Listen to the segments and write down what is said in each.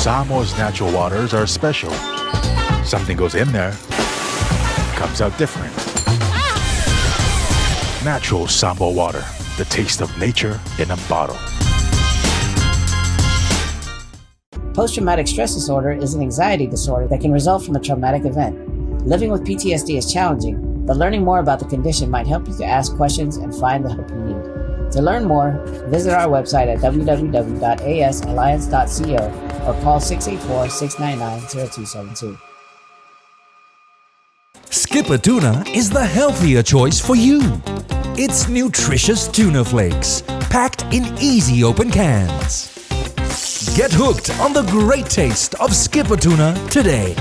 Samoa's natural waters are special. Something goes in there, comes out different. Natural Samoa water, the taste of nature in a bottle. Post traumatic stress disorder is an anxiety disorder that can result from a traumatic event. Living with PTSD is challenging, but learning more about the condition might help you to ask questions and find the help you need. To learn more, visit our website at www.asalliance.co or call 684 699 0272. Skipper Tuna is the healthier choice for you. It's nutritious tuna flakes, packed in easy open cans. Get hooked on the great taste of Skipper Tuna today.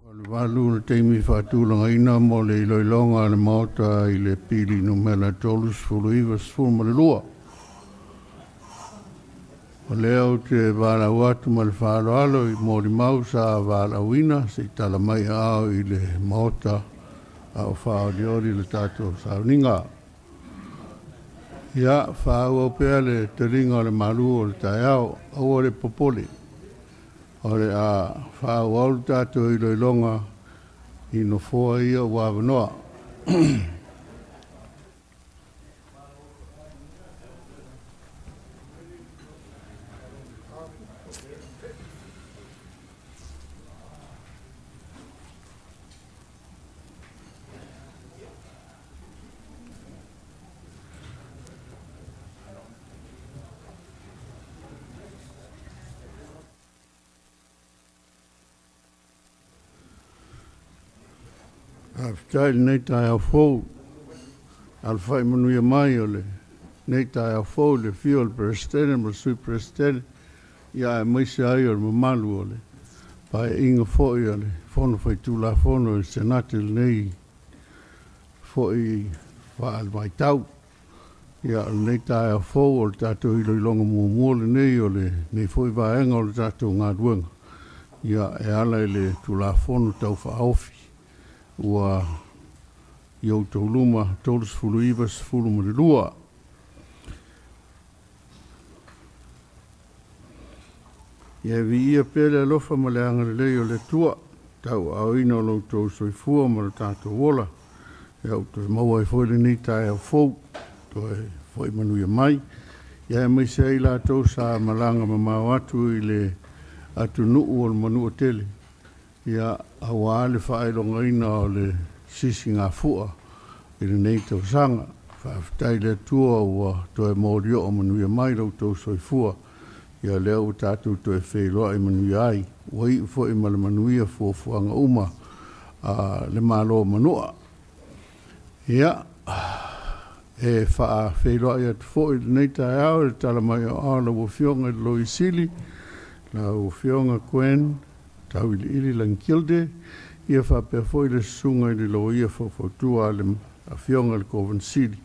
O le 8 le taimi faatulagaina mo le iloiloga a le Maota i le Pili Numera 39 12. O lea ou te valaau atu ma le faaaloalo i molimau sa valaauina se i tala mai aao i le Maota a o faaolioli le tatou sauniga. Ia, faaauau pea le taliga o le malu o le taeao, aua le popole. O le a faaauau le tatou iloiloga i nofoa ia ua avanoa. Faafetai i lenei taeao fou, alafai manuia mai o lenei taeao fou i le afio o le Peresetene ma le Sui Peresetene, ia aemaise ai o le mamalu o le Paeaiga foi a le Fono Faitulafono i le Senate i lenei foi faavaitau. Ia, o lenei taeao fou o le tatou iloiloga muamua lenei o lenei foi vaega o le tatou galuega, ia, e ala i le Tulafono Tau Faaofi ua i outou luma 39 12. Ia viia pea le alofa ma le agalelei o le Atua, tauaaoina o lo outou soifua ma lo tatou ola, ia ua toe maua ai foi lenei taeao fou, toe foi manuia mai. Ia aemaise ai latou sa malaga mamao atu i le atunuu o le Manuatele, ia aua le faailogaina o le sisigafua i lenei tausaga. Faafetai i le Atua ua toe molioo manuia mai lo outou soifua, ia lea ua tatou toe feiloai manuia ai. Ua iu foi ma le manuia fuafuaga uma a le Malo o Manua. Ia, e faafeiloai atu foi i lenei taeao i le tala mai o aao a lau Afioga i le Loia Sili, lau Afioga Gwen Tauiliili Langkilde, ia faapea foi le susuga i le Loia Faufautua a le Afioga i le Kovana Sili,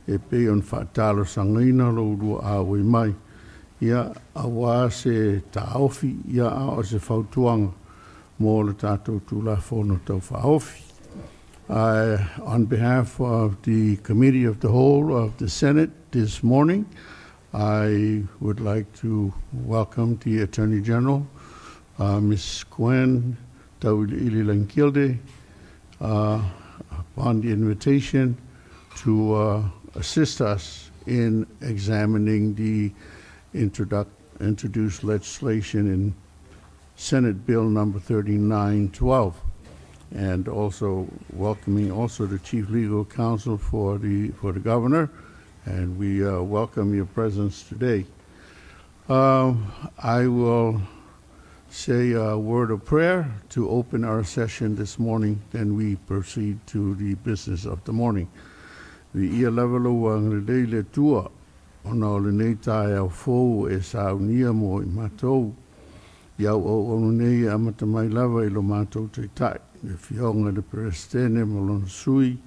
e pei ona faatalosagaina lo ulua auai mai, ia, aua se taofi, ia, a o se fautuaga mo le tatou Tulafono Tau Faaofi. On behalf of the Committee of the Whole of the Senate this morning, I would like to welcome the Attorney General, Ms. Gwen Tauiliili Langkilde, upon the invitation to assist us in examining the introduced legislation in Senate Bill number 3912, and also welcoming also the Chief Legal Counsel for the Governor, and we welcome your presence today. I will say a word of prayer to open our session this morning, then we proceed to the business of the morning. Viia lava lou agalelei le Atua, ona o lenei taeao fou e saunia mo i matou, i au auauna nei e amata mai lava i lo matou Taitai, le Afioga i le Peresetene ma lona Sui,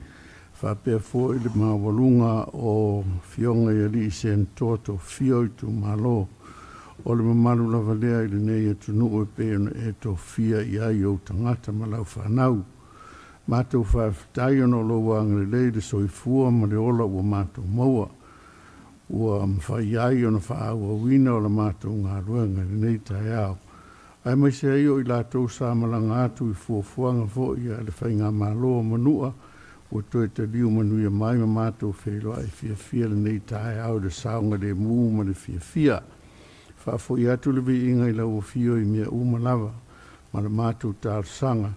faapea foi le maualuga o Afioga i alii Senatoa tofia o itumalo, o le mamalu lava lea i lenei atunuu e pei ona e tofia i ai ou tagata ma lau fanau. Matou faafetai ona o lou agalelei i le soifua ma le ola ua matou maua, ua mafai ai ona faaauauina o la matou galuega i lenei taeao, aemaise ai o i latou sa malaga atu i fuafuaga foi a le faigamalo o Manua, ua toe taliu manuia mai ma matou feiloai fiafia lenei taeao i le saogalemu ma le fiafia. Faafoi atu le viiga i lau afio i mea uma lava ma le matou talosaga,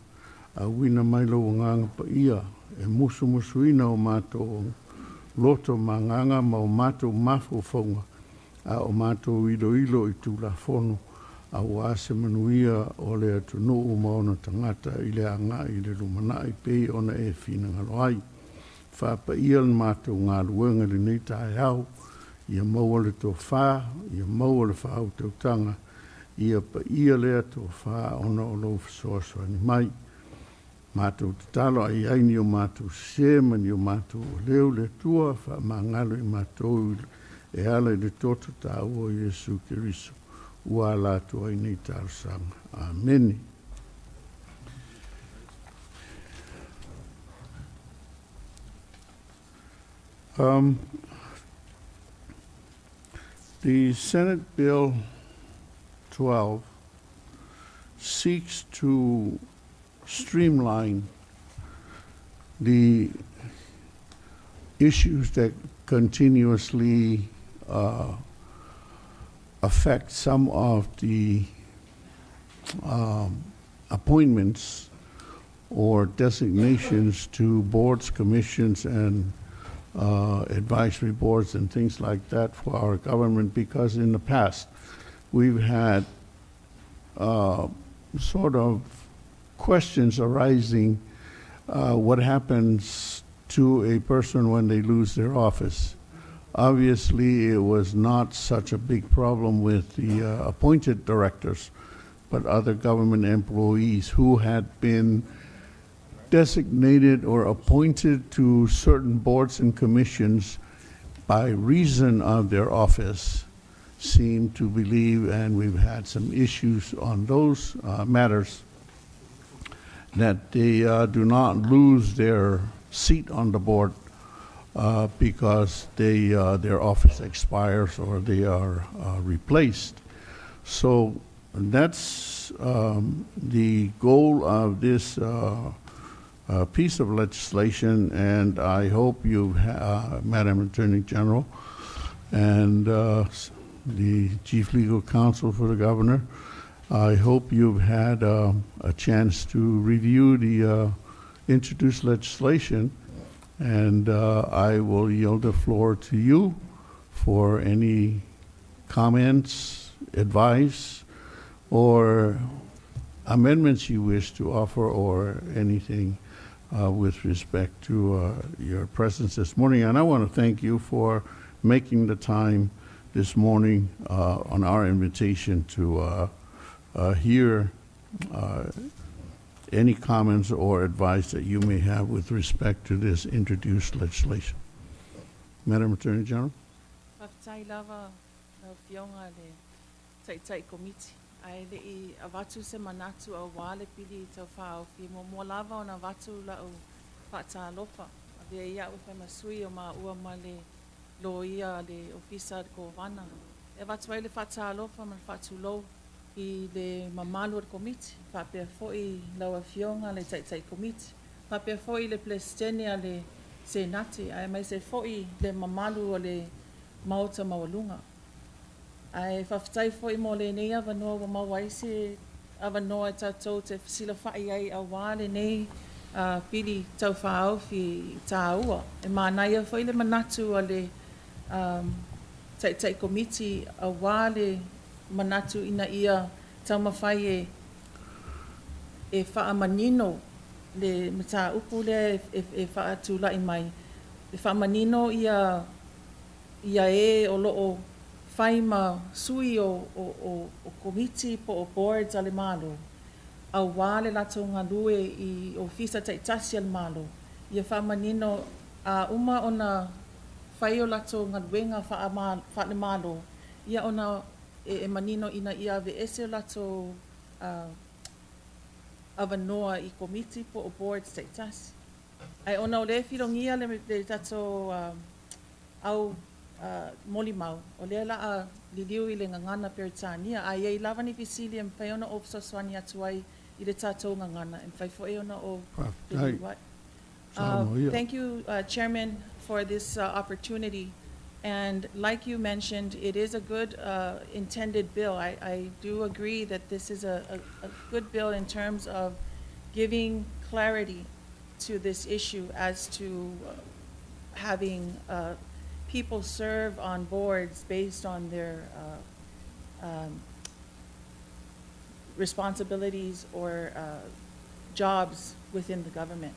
auina mai lou agaga paia e musumusuina o matou loto ma agaga ma o matou mafaufauga a o matou iloilo i Tulafono aua se manuia o le atunuu ma ona tagata i le agai i le lumanai pei ona e finagalo ai. Faapaia le matou galuega i lenei taeao, ia maua le tofa, ia maua le faautautaga, ia paia lea tofa ona o lou fesoasoani mai. Matou tatalo a i ai ni o matou sese ma ni o matou aleu, le Atua faamagalo i matou e ala i le toto taua o Iesu Keriso ua ala atu ai nei talosaga. Amene. The Senate Bill 12 seeks to streamline the issues that continuously affect some of the appointments or designations to boards, commissions, and advisory boards and things like that for our government, because in the past we've had sort of questions arising, what happens to a person when they lose their office. Obviously, it was not such a big problem with the appointed directors, but other government employees who had been designated or appointed to certain boards and commissions by reason of their office seem to believe, and we've had some issues on those matters, that they do not lose their seat on the board because their office expires or they are replaced. So that's the goal of this piece of legislation, and I hope you, Madam Attorney General, and the Chief Legal Counsel for the Governor, I hope you've had a chance to review the introduced legislation, and I will yield the floor to you for any comments, advice, or amendments you wish to offer, or anything with respect to your presence this morning. And I want to thank you for making the time this morning on our invitation to hear any comments or advice that you may have with respect to this introduced legislation. Madam Attorney General. Faafetai lava lau Afioga le Taitai Komiti. Ae le i avatu se manatu auā le pili tau faaofi, e muamua lava ona avatu lau faatalofa. Avea ia au e fai ma sui o maua ma le loia a le Ofisa a le Kovana. E avatu ai le faatalofa ma le faatulou i le mamalu o le Komiti, faapea foi lau Afioga le Taitai Komiti, faapea foi le Peresetene a le Senate, aemaise foi le mamalu o le Maota Maualuga. Ae faafetai foi mo lenei avanoa ua maua ai se avanoa e tatou te fesilafai ai auā lenei pili taufaaofi tāua. E manaia foi le manatu a le Taitai Komiti auā le manatu ina ia taumafai e e faamanino le mataupu lea e faatulai mai, e faamanino ia ia e o loo fai ma sui o Komiti po o boards a le Malo, auā le latou galue i ofisa taitasi a le Malo, ia faamanino a uma ona fai o latou galuega faale-Malo, ia ona e manino ina ia aveese o latou avanoa i Komiti po o boards taitasi. Ae ona o lea e filogia le tatou au molimau, o lea o le a liliu i le gagana Peretania, a i ai lava ni fesili e mafai ona ou fesoasoani atu ai i le tatou gagana, e mafai foi ona ou liliu ai. Thank you, Chairman, for this opportunity. And like you mentioned, it is a good intended bill. I do agree that this is a good bill in terms of giving clarity to this issue as to having people serve on boards based on their responsibilities or jobs within the government.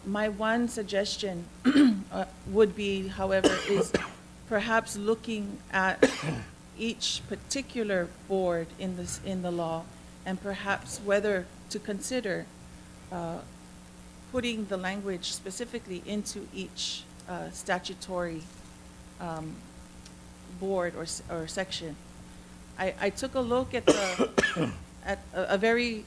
My one suggestion would be, however, is perhaps looking at each particular board in the law, and perhaps whether to consider putting the language specifically into each statutory board or section. I took a look at the at a very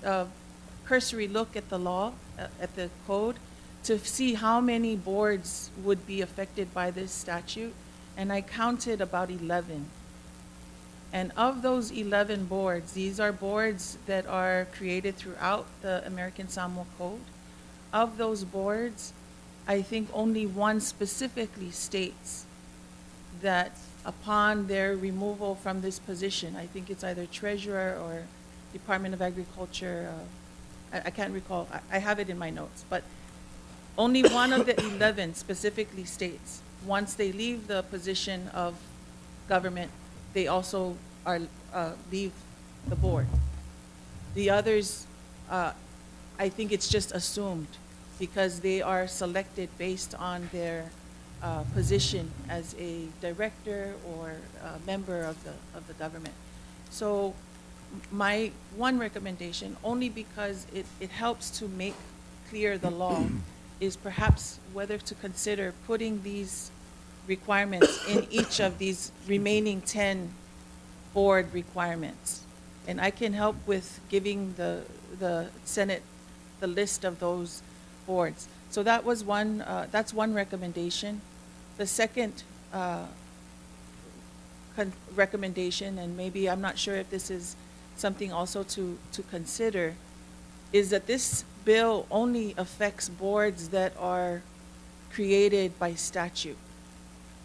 cursory look at the law, at the code, to see how many boards would be affected by this statute, and I counted about 11. And of those 11 boards, these are boards that are created throughout the American Samoa Code. Of those boards, I think only one specifically states that upon their removal from this position, I think it's either treasurer or Department of Agriculture, I can't recall, I have it in my notes, but only one of the 11 specifically states once they leave the position of government, they also are leave the board. The others, I think it's just assumed because they are selected based on their position as a director or a member of the government. So my one recommendation, only because it helps to make clear the law, is perhaps whether to consider putting these requirements in each of these remaining 10 board requirements. And I can help with giving the Senate the list of those boards. So that was one, that's one recommendation. The second recommendation, and maybe I'm not sure if this is something also to consider, is that this bill only affects boards that are created by statute.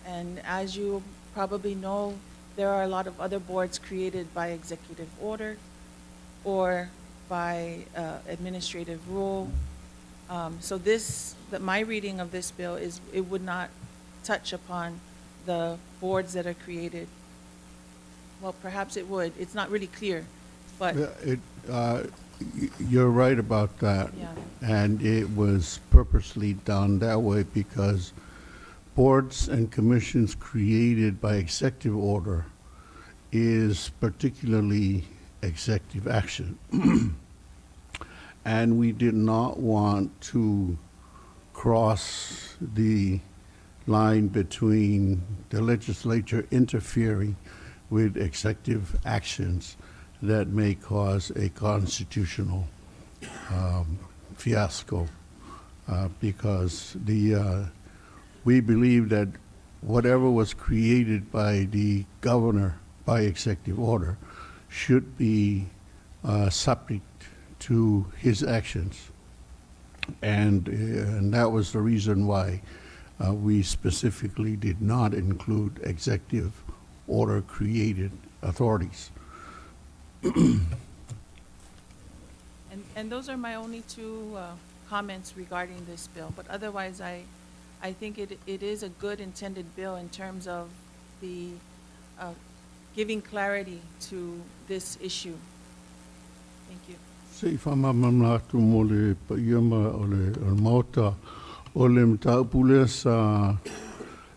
And as you probably know, there are a lot of other boards created by executive order or by administrative rule. So my reading of this bill is it would not touch upon the boards that are created. Well, perhaps it would. It's not really clear, but Yeah, you're right about that. Yeah. And it was purposely done that way because boards and commissions created by executive order is particularly executive action. And we did not want to cross the line between the legislature interfering with executive actions that may cause a constitutional fiasco, because we believe that whatever was created by the governor by executive order should be subject to his actions. And that was the reason why we specifically did not include executive order created authorities. And those are my only two comments regarding this bill. But otherwise, I think it is a good intended bill in terms of the giving clarity to this issue. Thank you. Se i faamalamalama atu mo le paia ma o le Maota, o le mataupu lea sa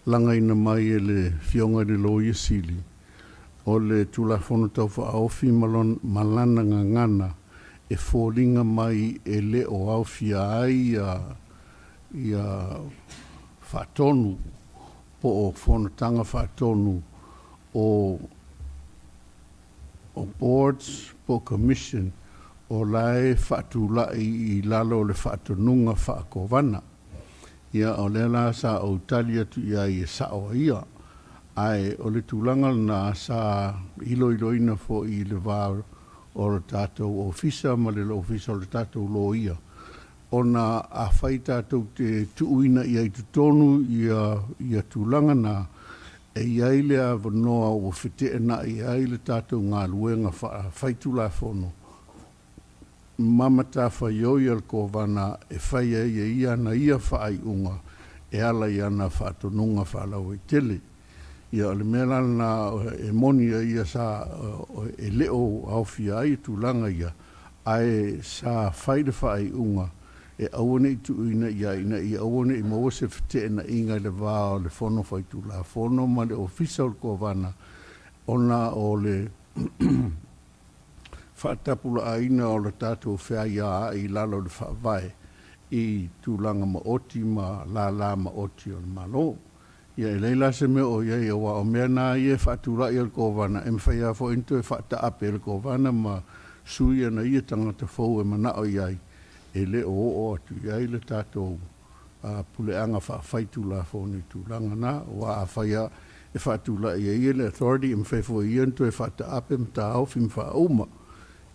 lagaina mai e le Afioga i le Loia Sili, o le Tulafono Tau Faaofi ma lana gagana e foliga mai e le o aofia ai ia faatonu po o fonotaga faatonu o boards po o commission o la e faatulai i lalo o le faatonuga faakovana. Ia, o lea la sa ou tali atu i ai e sao ia. Ae o le tulaga lena sa iloiloina foi i le va o le tatou ofisa ma le ofisa o le tatou loia. Ona a fai tatou te tuuina ia i totonu ia tulaga na, e i ai le avanoa ua feteenai ai le tatou galuega faafaitulafono ma matafaioi a le kovana e fai ai e ia ana ia faaiuga e ala i ana faatonuga faalauaitele. Ia, o le mea la lena e moni ai ia sa e le o aofia ai tulaga ia, ae sa fai le faaiuga e aua ne i tuuina i ai ina ia aua ne i maua se feteenaiga i le va o le Fono Faitulafono ma le Ofisa o le Kovana ona o le faatapulaaina o le tatou feaiaai i lalo o le faavae i tulaga maoti ma lala maoti o le Malo. Ia, e leai la se mea o i ai, aua o mea na ia e faatulai e le kovana e mafai lava foi ona toe faataape e le kovana ma sui ana ia tagata fou e manao i ai e le o oo atu i ai le tatou puleaga faafaitulafono i tulaga na, aua afai e faatulai ai le authority e mafai foi ia ona toe faataape ma taofi ma faauma.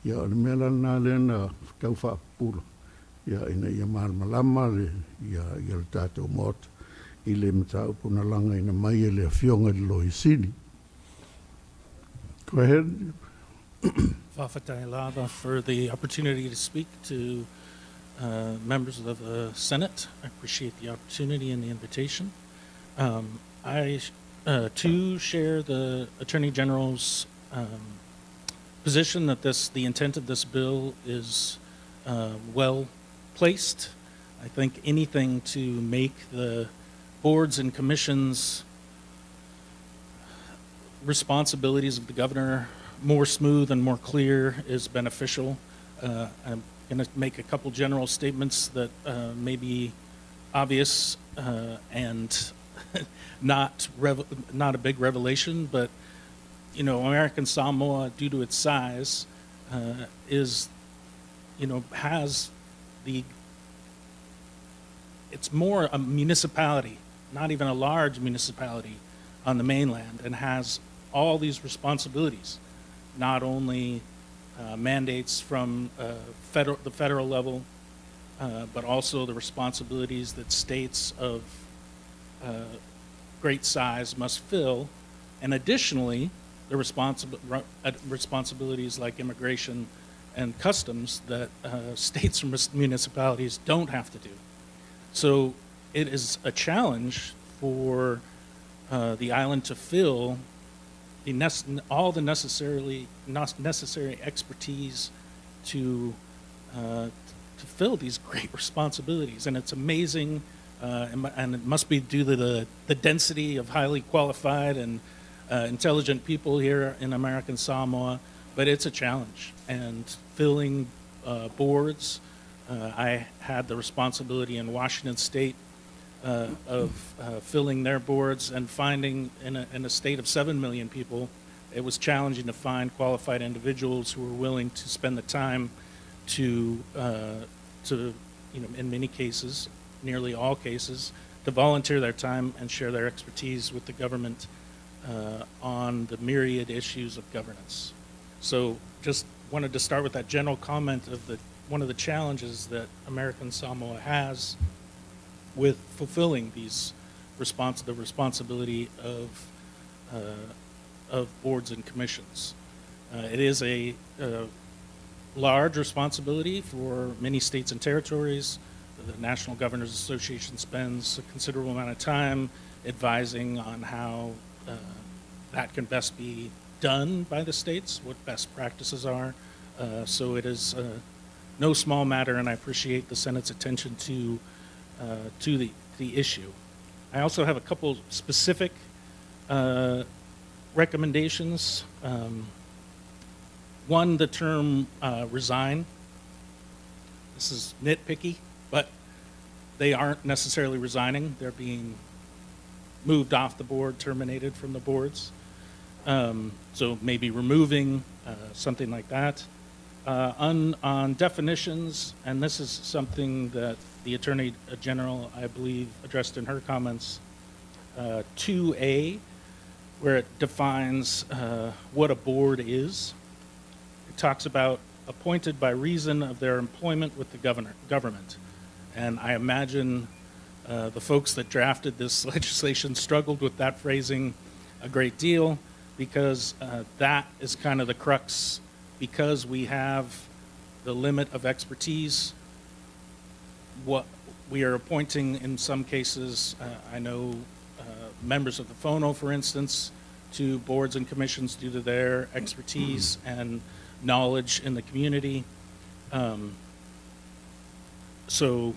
Ia, o le mea la lena lea na tau faapupula ia ina ia malamalama le ia le tatou Maota i le mataupu na lagaina mai e le Afioga i le Loia Sili. Go ahead. Faafetai lava for the opportunity to speak to members of the Senate. I appreciate the opportunity and the invitation. I too share the Attorney General's position that the intent of this bill is well placed. I think anything to make the boards and commissions responsibilities of the governor more smooth and more clear is beneficial. I'm going to make a couple general statements that may be obvious and not a big revelation, but American Samoa, due to its size, is you know has the it's more a municipality, not even a large municipality on the mainland, and has all these responsibilities, not only mandates from the federal level, but also the responsibilities that states of great size must fill, and additionally, the responsibilities like immigration and customs that states and municipalities don't have to do. So it is a challenge for the island to fill all the necessary expertise to fill these great responsibilities. And it's amazing, and it must be due to the density of highly qualified and intelligent people here in American Samoa, but it's a challenge. And filling boards, I had the responsibility in Washington State of filling their boards and finding in a state of 7 million people, it was challenging to find qualified individuals who were willing to spend the time to, in many cases, nearly all cases, to volunteer their time and share their expertise with the government on the myriad issues of governance. So just wanted to start with that general comment of the one of the challenges that American Samoa has with fulfilling these the responsibility of boards and commissions. It is a large responsibility for many states and territories. The National Governors Association spends a considerable amount of time advising on how that can best be done by the states, what best practices are. So it is no small matter, and I appreciate the Senate's attention to the issue. I also have a couple specific recommendations. One, the term resign. This is nitpicky, but they aren't necessarily resigning. They're being moved off the board, terminated from the boards. So maybe removing something like that. On definitions, and this is something that the Attorney General, I believe, addressed in her comments, 2A, where it defines what a board is. It talks about appointed by reason of their employment with the government. And I imagine the folks that drafted this legislation struggled with that phrasing a great deal, because that is kind of the crux. Because we have the limit of expertise, what we are appointing in some cases, I know members of the FONO, for instance, to boards and commissions due to their expertise and knowledge in the community. So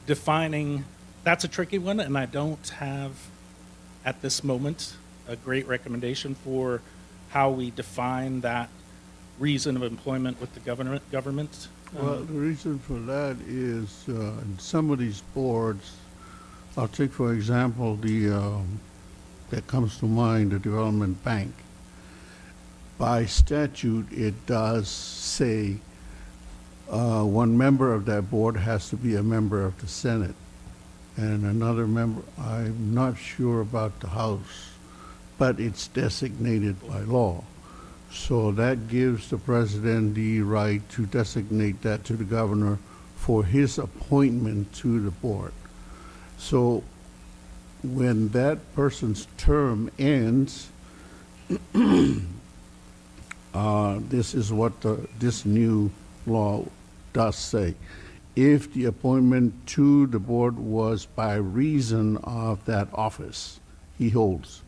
defining, that's a tricky one, and I don't have at this moment a great recommendation for how we define that reason of employment with the government. Well, the reason for that is in some of these boards, I'll take for example the that comes to mind, the Development Bank. By statute, it does say one member of that board has to be a member of the Senate, and another member, I'm not sure about the House, but it's designated by law. So that gives the president the right to designate that to the governor for his appointment to the board. So when that person's term ends, this is what this new law does say. If the appointment to the board was by reason of that office he holds,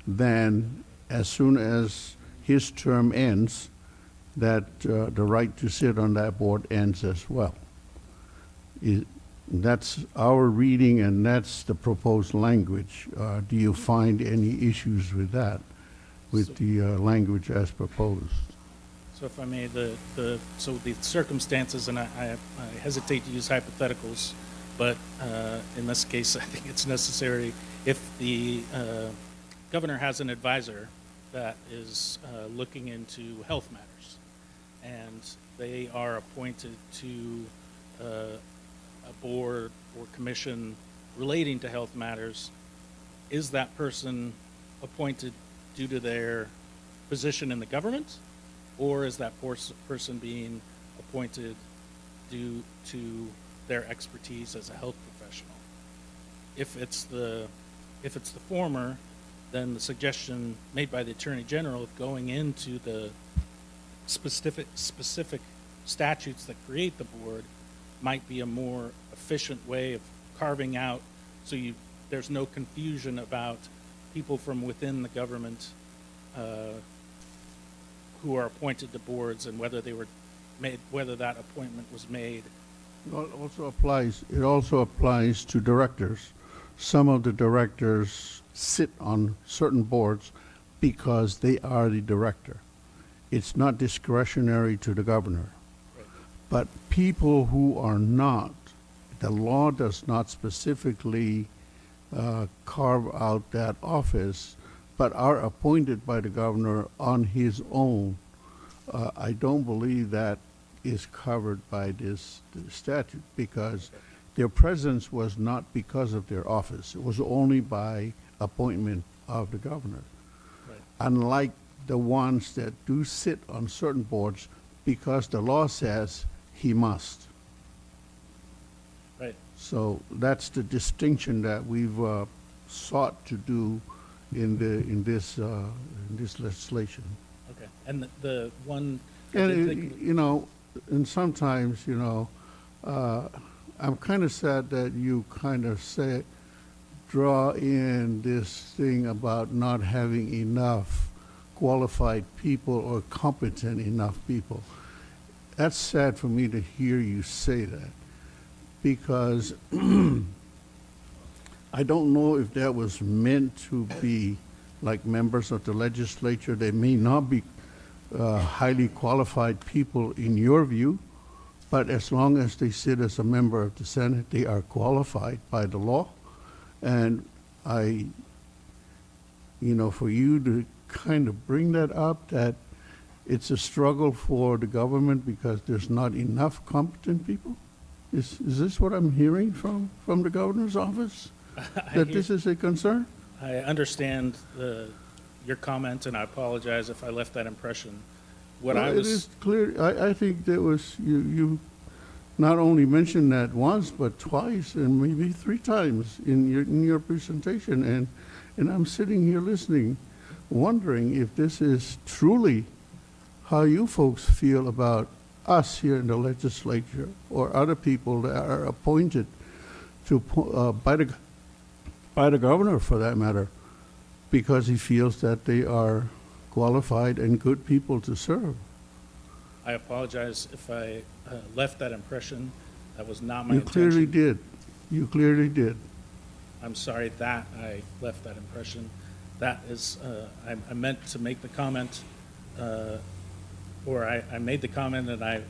then as soon as his term ends, that the right to sit on that board ends as well. That's our reading, and that's the proposed language. Do you find any issues with that, with the language as proposed? So if I may, so the circumstances, and I hesitate to use hypotheticals, but in this case I think it's necessary. If the governor has an advisor that is looking into health matters, and they are appointed to a board or commission relating to health matters, is that person appointed due to their position in the government, or is that person being appointed due to their expertise as a health professional? If it's the former, then the suggestion made by the Attorney General of going into the specific statutes that create the board might be a more efficient way of carving out, so there's no confusion about people from within the government who are appointed to boards and whether they were made, whether that appointment was made. It also applies. It also applies to directors. Some of the directors sit on certain boards because they are the director. It's not discretionary to the governor. Right. But people who are not, the law does not specifically carve out that office, but are appointed by the governor on his own. I don't believe that is covered by this statute, because their presence was not because of their office. It was only by appointment of the governor. Right. Unlike the ones that do sit on certain boards because the law says he must. Right. So that's the distinction that we've sought to do in this legislation. Okay. And the one, and you know, and sometimes, you know, I'm kind of sad that you kind of say, draw in this thing about not having enough qualified people or competent enough people. That's sad for me to hear you say that, because I don't know if that was meant to be like members of the legislature. They may not be highly qualified people in your view, but as long as they sit as a member of the Senate, they are qualified by the law. And I, you know, for you to kind of bring that up, that it's a struggle for the government because there's not enough competent people? Is this what I'm hearing from the governor's office? That this is a concern? I understand your comment, and I apologize if I left that impression. What Well, I it was is clear. I think there was, you not only mentioned that once, but twice and maybe 3 times in your presentation. And I'm sitting here listening, wondering if this is truly how you folks feel about us here in the legislature or other people that are appointed to by the governor, for that matter, because he feels that they are qualified and good people to serve. I apologize if I left that impression. That was not my You clearly intention. did. You clearly did. I'm sorry that I left that impression. That is, I meant to make the comment, or I made the comment, and I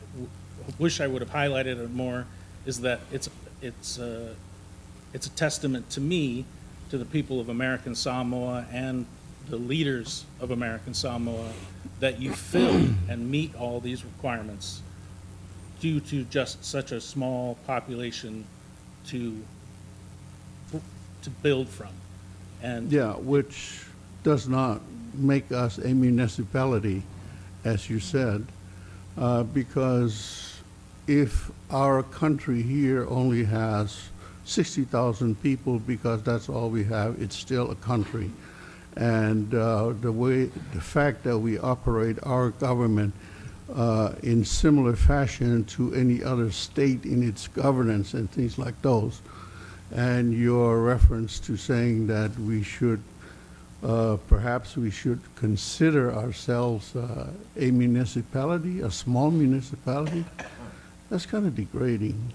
wish I would have highlighted it more, is that it's a testament to me, to the people of American Samoa and the leaders of American Samoa, that you fill and meet all these requirements due to just such a small population to build from. And yeah, which does not make us a municipality, as you said, because if our country here only has 60,000 people, because that's all we have, it's still a country. And the fact that we operate our government in similar fashion to any other state in its governance and things like those, and your reference to saying that we should, perhaps we should consider ourselves a municipality, a small municipality, that's kind of degrading.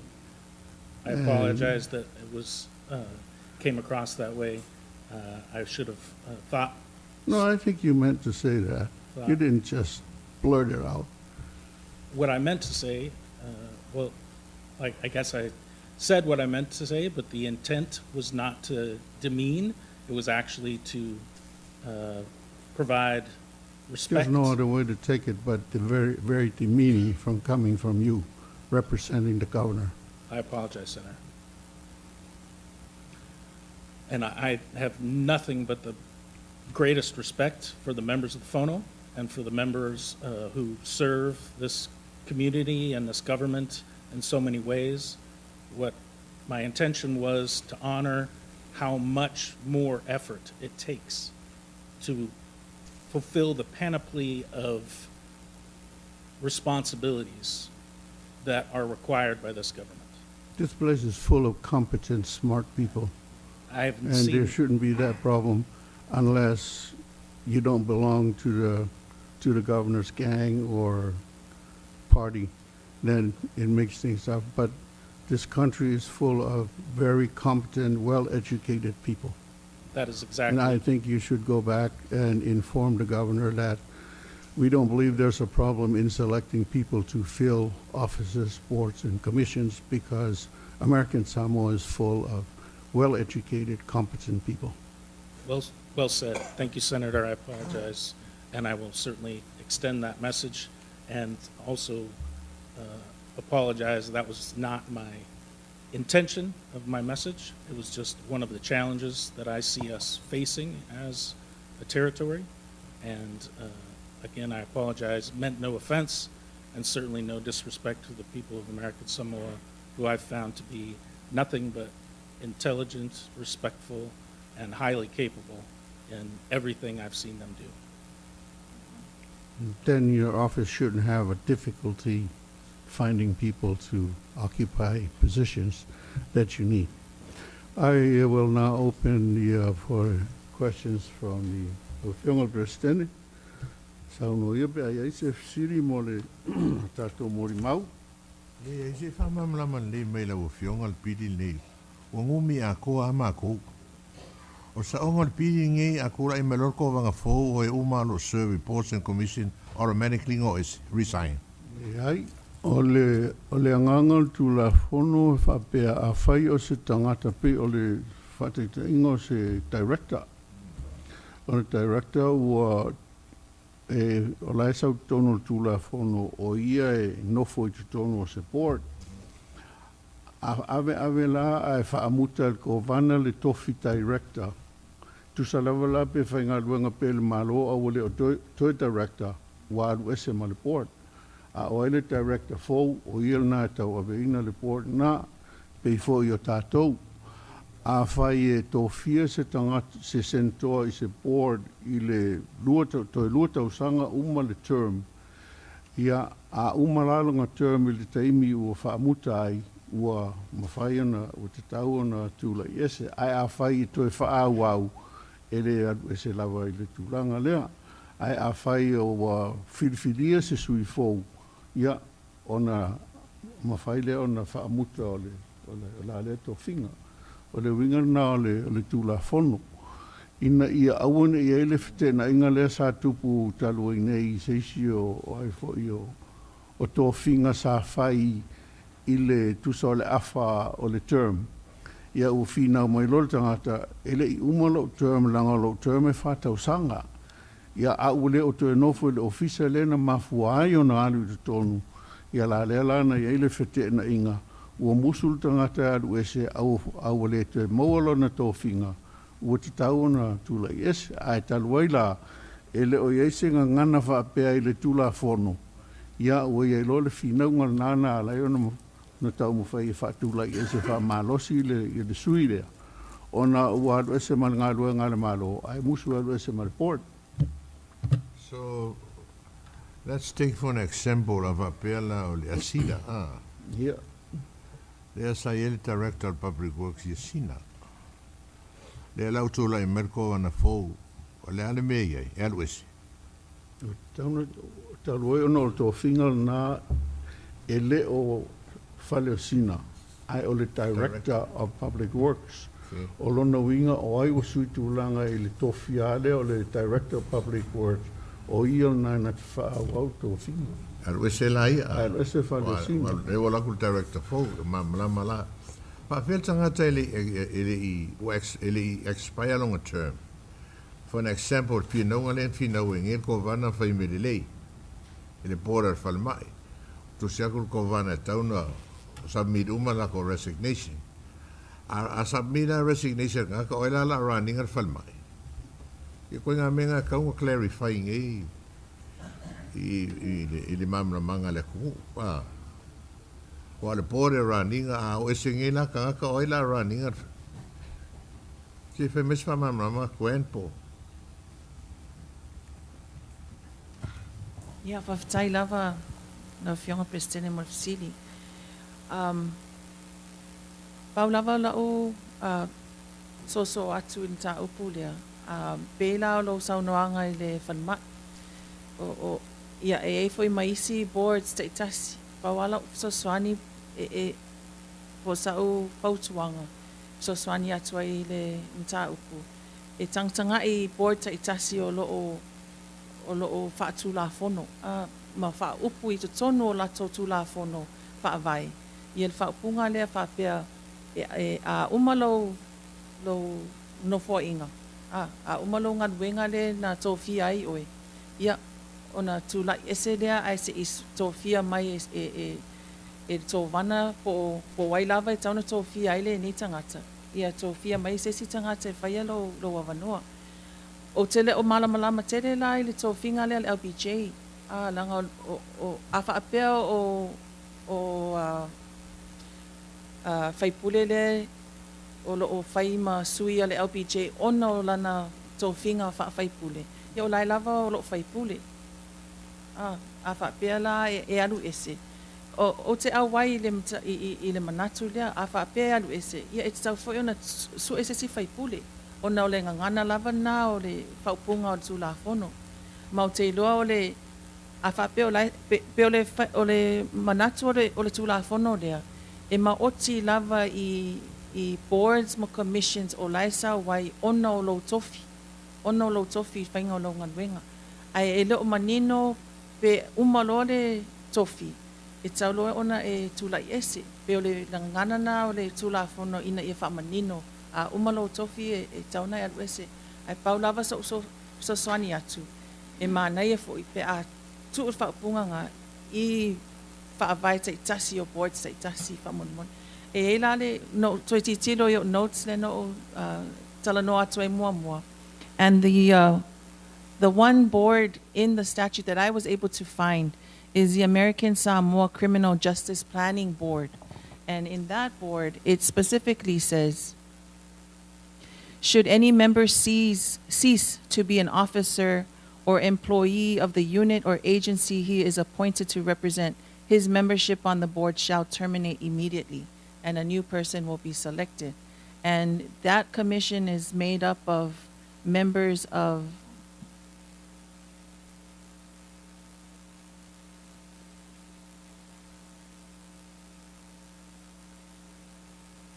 I apologize that it was came across that way. I should have thought. No, I think you meant to say that. Thought. You didn't just blurt it out. What I meant to say, well, I guess I said what I meant to say, but the intent was not to demean. It was actually to provide respect. There's no other way to take it but the very, very demeaning from coming from you, representing the governor. I apologize, Senator. And I have nothing but the greatest respect for the members of the Fono and for the members who serve this community and this government in so many ways. What my intention was to honor how much more effort it takes to fulfill the panoply of responsibilities that are required by this government. This place is full of competent, smart people. I haven't And seen. there shouldn't be that problem unless you don't belong to the governor's gang or party. Then it makes things up. But this country is full of very competent, well-educated people. That is exactly. And I think you should go back and inform the governor that we don't believe there's a problem in selecting people to fill offices, boards, and commissions because American Samoa is full of well-educated, competent people. Well said. Thank you, Senator. I apologize. And I will certainly extend that message and also apologize. That was not my intention of my message. It was just one of the challenges that I see us facing as a territory. And again, I apologize. Meant no offense and certainly no disrespect to the people of American Samoa, who I've found to be nothing but intelligent, respectful, and highly capable in everything I've seen them do. Then your office shouldn't have a difficulty finding people to occupy positions that you need. I will now open the for questions from the Afioga Presidente. Saunoa ia pe a i ai se fesili mo le tatou molimau. Leai se faamalamalama lelei mai lau Afioga le pili lenei, ua gumi atoa lava matou. O le saoga o le pili lenei, a tulai mai loa le kovana fou o e uma o lo o serve i Boards and Commission automatically no ese, resign. Leai, o le, o le agaga o le Tulafono e faapea afai o se tagata pei o le faataitaiga o se Director, o le Director ua e, o la e sau i totonu o le Tulafono o ia e nofo i totonu o se Board. A aveave la ae faamuta e le Kovana le tofi Director, tusa lava la pe faigaluega pea i le Malo a ua le o toe Director, ua alu ese ma le Board. A o ai le Director fou, o ia lena e tauaveina le Board lena, pei foi o tatou. Afai e tofia se tagata, se Senatoa i se Board i le lua, toe lua tausaga uma le term, ia, a uma la lona term i le taimi ua faamuta ai, ua mafai ona, ua tatau ona tulai ese. Ae afai e toe faaauau, e le alu ese lava i le tulaga lea. Ae afai ua filifilia se sui fou, ia, ona mafai lea ona faamuta o le, o le, o la lea tofiga. O le uiga lena o le, o le Tulafono, ina ia aua ne i i ai le feteenaiga lea sa tupu talu ai nei i se isi o, o ai foi o, o tofiga sa fai i le tusa o le afa o le term. Ia ua finau mai loa le tagata, e le i uma lou term leaga o lou term e 4 tausaga. Ia, a ua le o toe nofo i le ofisa lea na mafua ai ona alu i totonu, ia la lea la na i ai le feteenaiga, ua musu le tagata e alu ese a ua le toe maua lona tofiga, ua tatau ona tulai ese. Ae talu ai la, e le o i ai se gagana faapea i le Tulafono, ia ua i ai loa le finauga lena na ala ai ona na taumafai e faatulai ese faamalosi le, le sui lea, ona ua alu ese ma le galuega a le Malo, ae musu alu ese ma le board. So, let's take for an example a faapea la o le Asina. Ah. Ia. Lea sa i ai le Director of Public Works i Asina. Lea la ua tulai mai le kovana fou, o le a le mea i ai, e alu ese. Talu ai ona o le tofiga lena e le o Faleosina, ae o le Director of Public Works. O lona uiga o ai ua sui tulaga i le tofia lea o le Director of Public Works, o ia lena na te faaauau tofiga. Alu ese la ia. Alu ese Faleosina. Le ua laku le Director fou, ma malama la. Faafea le tagata e le e le i e le i expire lona term. For an example, finauga lea na finau ai nei le kovana fai mea lelei i le board a le falemai. Tusi atu le kovana e tatau ona submit uma lako resignation. A submit la resignation tagata o ai la la running le falemai. Ia koe ngā mea ngā kau nga clarify nei i le malamalamaga a le atunuu. Ah. O le board e running a o ese nei la tagata o ai la running le Se fai mai se faamalamalama Gwen po. Ia, faafetai lava lau Afioga Peresetene mo le fesili. Pau lava la'u soosoo atu i le mataupu lea, pei la o lou saunoaga i le falemai. O, ia, e i ai foi ma isi boards taitasi. Pau lava la'u fesoasoani e po o sa'u fautuaga fesoasoani atu ai i le mataupu, e tagatagai i board taitasi o lo o faatulafono ma faaupu i totonu o latou tulafono faavae. Ia le faaupuga lea faapea, e a uma lou nofoaiga, a uma lou galuega lea na tofia ai oe, ia ona tulai ese lea ae se'i tofia mai e le tovana po o ai lava e tatau ona tofia ai lenei tagata. Ia tofia mai se isi tagata e faia lou avanoa. Ou te le o malamalama tele la i le tofiga lea a le LPJ, leaga o a faapea o faipule lea o lo o fai ma sui a le LPJ ona o lana tofiga faafaipule, ia o lae lava o loo faipule. A faapea la e alu ese, o te auai i le manatu lea, a faapea e alu ese, ia e tatau foi ona sue se isi faipule, ona o le gagana lava lena o le faaupuga o le Tulafono. Ma ou te iloa o le a faapea o la e pe o le o le manatu o le o le Tulafono lea, e maoti lava i i boards ma commissions o la e sau ai ona o lou tofi, ona o lou tofi i faiga o lau galuega. Ae e le o manino pe uma loa le tofi, e tatau loa ona e tulai ese. Pe o le gagana lena o le Tulafono ina ia faamanino, a uma lou tofi e tatau ona e alu ese. Ae pau lava so'u fesoasoani atu, e manaia foi pe a tuu le faaupuga lena i faavae taitasi o boards taitasi faamolemole. E i ai la le, na ou toe tilotilo i ou notes lea na ou talanoa atu ai muamua, and the one board in the statute that I was able to find is the American Samoa Criminal Justice Planning Board. And in that board, it specifically says, should any member cease to be an officer or employee of the unit or agency he is appointed to represent, his membership on the board shall terminate immediately, and a new person will be selected. And that commission is made up of members of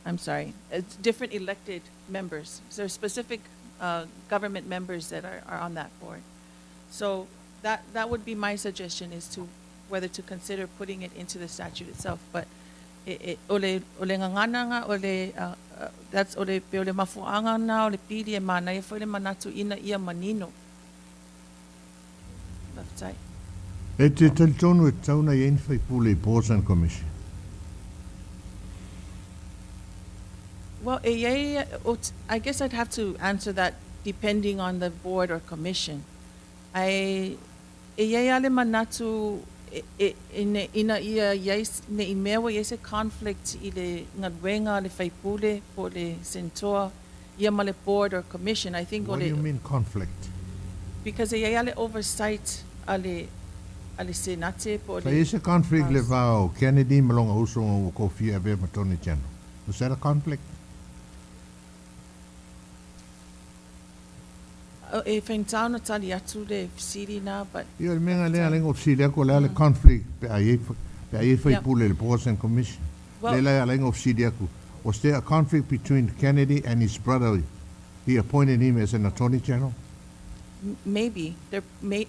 I'm sorry, it's different elected members. So there's specific government members that are on that board. So that would be my suggestion, is to whether to consider putting it into the statute itself. But o le gagana lena, o le, that's o le, pe o le mafuaaga lena o le pili e manaia foi le manatu ina ia manino. Faafetai. E te talitonu e tatau ona i ai ni faipule i Boards and Commission? Well, e i ai, I guess I'd have to answer that depending on the board or commission. Ae e i ai lava le manatu e, ina ia i ai ne i mea ua i ai se conflict i le galuega a le faipule po o le senatoa ia ma le board or commission. I think o What do le you mean conflict? Because e i ai lava le oversight a le Senate po o Sa le i se conflict le House. va o Kennedy ma lona uso ua kofia e avea ma Attorney General. Was that a conflict? E faigata ona tali atu le fesili lena, but Ia, o le mea lena lea ala ai ona ou fesili atu o le a le conflict pe a i ai pe a i ai faipule i le Boards and Commission. Well, Lea la ala ai ona ou fesili atu, was there a conflict between Kennedy and his brother? He appointed him as an Attorney General? Maybe. There may,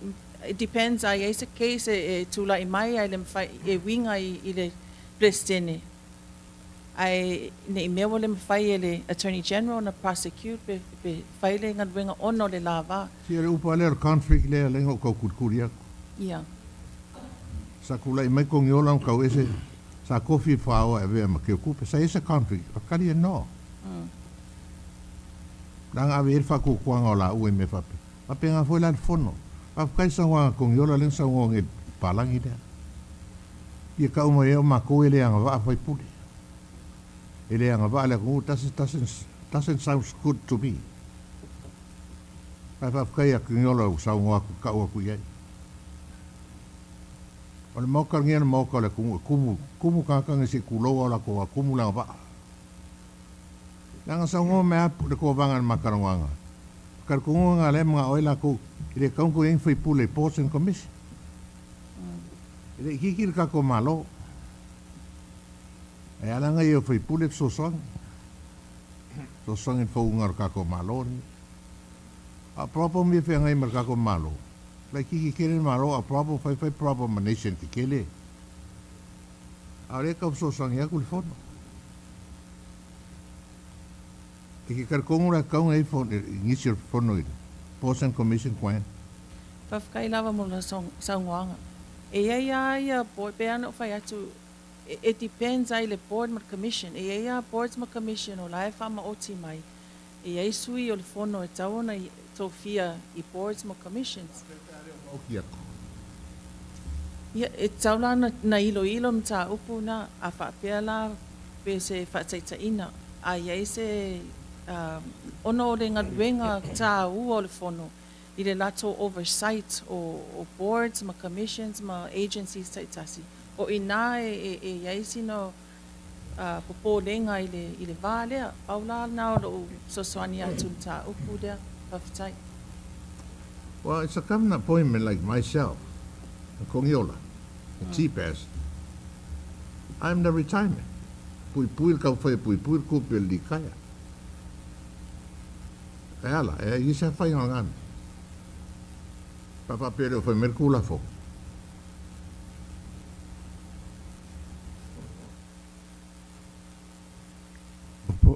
it depends a i ai se case e tulai mai ai le mafai e uiga i le Peresetene. Ae ne i mea ua le mafai e le Attorney General na prosecute pe fai le galuega ona o le lava. Sia le upu lava lea o le conflict lea ala ai ona ou tau kulikuli atu. Sa tulai mai Togiola ma tau ese, sa tofi Faoa e avea ma Teukupe. Sa i ai se conflict? Faatali e no. Leaga ave i ai le faatuatuaga o laua i mea faapea. Faapena foi la le fono. Faafetai saunoaga a Togiola lea na saunoa nei i le palagi lea. Ia tau mai ai o matou e le agavaa faipule. E le agavaa le atunuu doesn't sound good to me. Ae faafetai ia Togiola ua saunoa atu tau atu i ai. O le maota lenei o le maota o le atunuu e tumu, tumu tagata nei se i tulou o latou tumu le agavaa. Leaga saunoa mai lava le tovaga i le ma talanoaga. Talitonuga lea e manao ai latou e le tatau ona toe i ai ni faipule i Boards and Commission. E le itiiti le tatou Malo. Ae ala ona i ai o faipule e fesoasoani. Fesoasoani i le fauga o le tatou Malo lenei. A o problem ia e feagai ma le tatou Malo, laitiiti tele le Malo a o problem faifai problem ma nation tetele. A o lea e tau fesoasoani atu le fono. E te talitonu la e tatau ona i ai nisi o le fono i le Boards and Commission Gwen? Faafetai lava mo le saunoaga. E i ai lava ia board, pei lava ona ou fai atu, it depends lava i le board ma le commission. E i ai lava boards ma commission o la e faamaoti mai, e i ai sui o le fono e tatau ona tofia i boards ma commissions. Maoti atu. Ia, e tatau la na iloilo mataupu lena, a faapea la pe se faataitaiga, a i ai se ona o le galuega taua o le fono i le latou oversight o boards ma commissions ma agencies taitasi, o i ina e i ai sina popolega i le va lea. Pau la lena o lou fesoasoani atu i le mataupu lea. Faafetai. Well, it's a government appointment like myself, a Kogiola, a TPAS. I'm the retirement. Pui pui le kaufai pui pui le kupe le likaia. E ala, e i se whai ngā ngana. Papa pere o whai mere kula fo.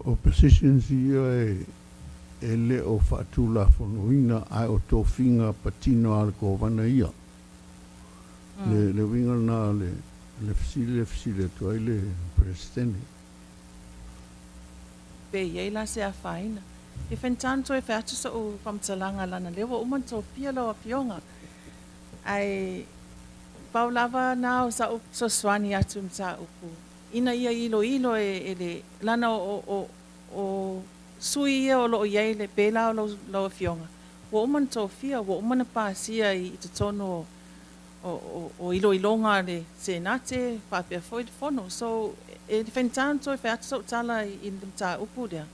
O positions ia e le o faatulafonoina ae o tofiga patino a le kovana ia. Le uiga lena le fesili le fesili atu ai le Peresetene. Pe i ai la se afaina. E faigata ona toe fai atu so'u faamatalaga lana lea ua uma ona tofia lau Afioga. Ae pau lava na o sa'u fesoasoani atu i mataupu ina ia iloilo e le lana o sui ia o loo i ai le pēlā o lau Afioga ua uma ona tofia, ua uma ona pasia i totonu o iloiloga a le Senate faapea foi le Fono. So e faigata ona toe fai atu so'u tala i le mataupu lea,